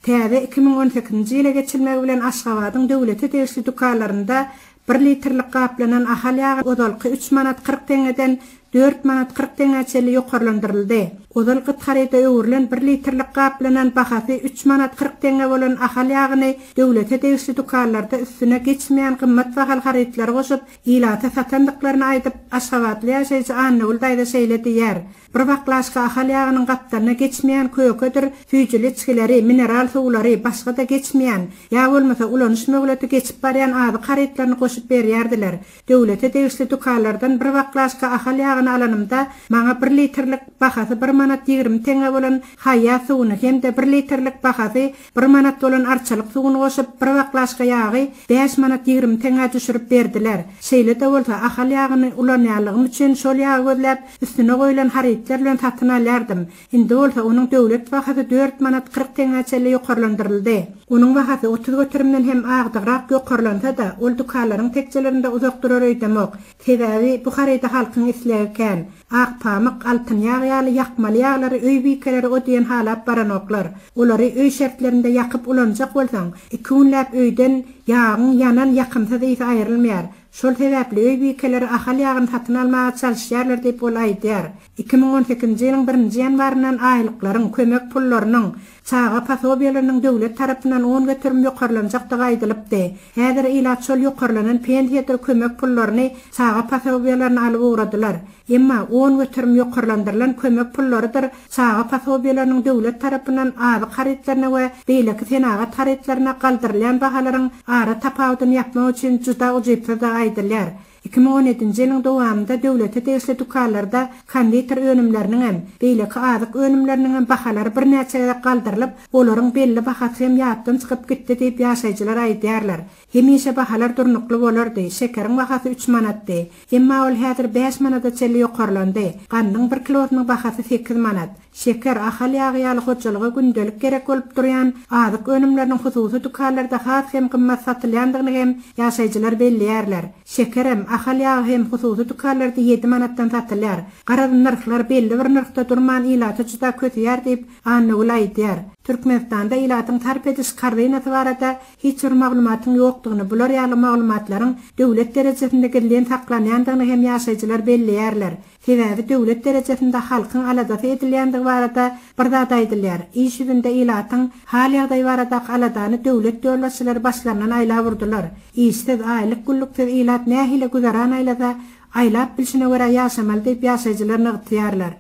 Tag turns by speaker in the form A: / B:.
A: Täze 2018-nji ýyla geçilmegi bilen Aşgabadyň döwlete degişli dükanlarynda bir litrlik gaplanan Ahal ýagy ozalky üç manat 40 teňňeden dört manat 40 teňňä çenli ýokarlandyryldy. Ozal gyt haryda öwrülen bir litrlik gaplanan bahasy üç manat 40 teňňe bolan Ahal ýagyny döwlete degişli dükanlarda üstüne geçmeýän gymmat bahaly harytlary goşup, ilata satandyklaryny aýdyp, aşgabatly ýaşaýjy Annagül daýza şeýle diýýär, Bir baklaşka Ahal ýagynyň gapdalyna geçmeýän kökedir süýjüli içgileri, mineral suwlary, başga-da geçmeýän, ýa bolmasa ulanyş möhleti geçip barýan azyk harytlaryny goşup berýärdiler. Döwlete degişli dükanlardan bir baklaşka Ahal ýagyny alanymda, maňa bir litrlik, bahasy bir manat 20 teňňe bolan Haýýa suwuny hem-de bir litrlik, bahasy bir manat bolan Arçalyk suwuny goşup, bir baklaşka ýagy bäş manat 20 teňňä düşürip berdiler. Şeýle-de bolsa, Ahal ýagyny ulanýanlygym üçin şol ýagy gözläp, üstüne goýlan harytlar bilen satyn alýardym. Indi bolsa onuň döwlet bahasy dört manat 40 teňňä çenli ýokarlandyryldy. Onuň bahasy 30 göterimden hem agdygrak ýokarlansa-da, ol dükanlaryň tekjelerinde uzak durar öýdemok. Sebäbi bu haryda halkyň islegi kän. Ak pamyk, altyn ýag ýaly ýakmaly ýaglary öý bikeleri o diýen halap baranoklar. Olary öý şertlerinde ýakyp ulanjak bolsaň, iki günläp öýden ýagyň ýanan ýakymsyz ysy aýrylmaýar. Şol sebäpli öý bikeleri Ahal ýagyny satyn almaga çalyşýarlar diýip ol aýdýar. 2018-nji ýylyň birinji ýanwaryndan aýlyklaryň, kömek pullarynyň, çaga posobiýalarynyň döwlet tarapyndan 10% ýokarlanjakdygy aýdylypdy. Häzir ilat şol ýokarlanan pensiýadyr kömek pullaryny, çaga posobiýalaryny alyp ugradylar. Emma 10% ýokarlandyrylan kömek pullarydyr çaga posobiýalarynyň döwlet tarapyndan azyk harytlaryna we beýleki senagat harytlaryna galdyrylýan bahalaryň ara tapawudyny ýapmak üçin juda ujypsyzdygy aýdylýar. 2017-nji ýylyň dowamynda döwlete degişli dükanlarda konditer önümleriniňem, beýleki azyk önümleriniňem bahalary birnäçe gezek galdyrylyp, olaryň belli bahasy hem ýatdan çykyp gitdi diýip ýaşaýjylar aýdýarlar. Hemişe bahalar durnukly bolardy, şekeriň bahasy üç manatdy. Emma ol häzir bäş manada çenli ýokarlandy. Gandyň bir kilosynyň bahasy sekiz manat. Şeker, Ahal ýagy ýaly hojalyga gündelik gerek bolup durýan azyk önümleriniň hususy dükanlarda has hem gymmat satylýandygyny hem ýaşaýjylar belleýärler. Şekerem, Ahal ýagy hem hususy dükanlarda ýedi manatdan satylýar. Garaz, nyrhlar belli bir nyrhda durman ilaty juda köseýär diýip, Annagül aýdýar. Türkmenistanda ilatyň sarp ediş korzinasy barada hiç bir maglumatyň ýokdugyny, bular ýaly maglumatlaryň döwlet derejesinde gizlin saklanýandygyny hem ýaşaýjylar belleýärler. Sebäbi döwlet derejesinde halkyň aladasy edilýändigi barada bir zat aýdylýar, iş ýüzünde ilatyň hal-ýagdaýy baradaky aladany döwlet ýolbaşçylary başlaryndan aýlap urdular. Işsiz, aýlyk-günlüksiz ilat nähili güzeran aýlasa, aýlap bilşine görä ýaşamaly diýip ýaşaýjylar nygtaýarlar.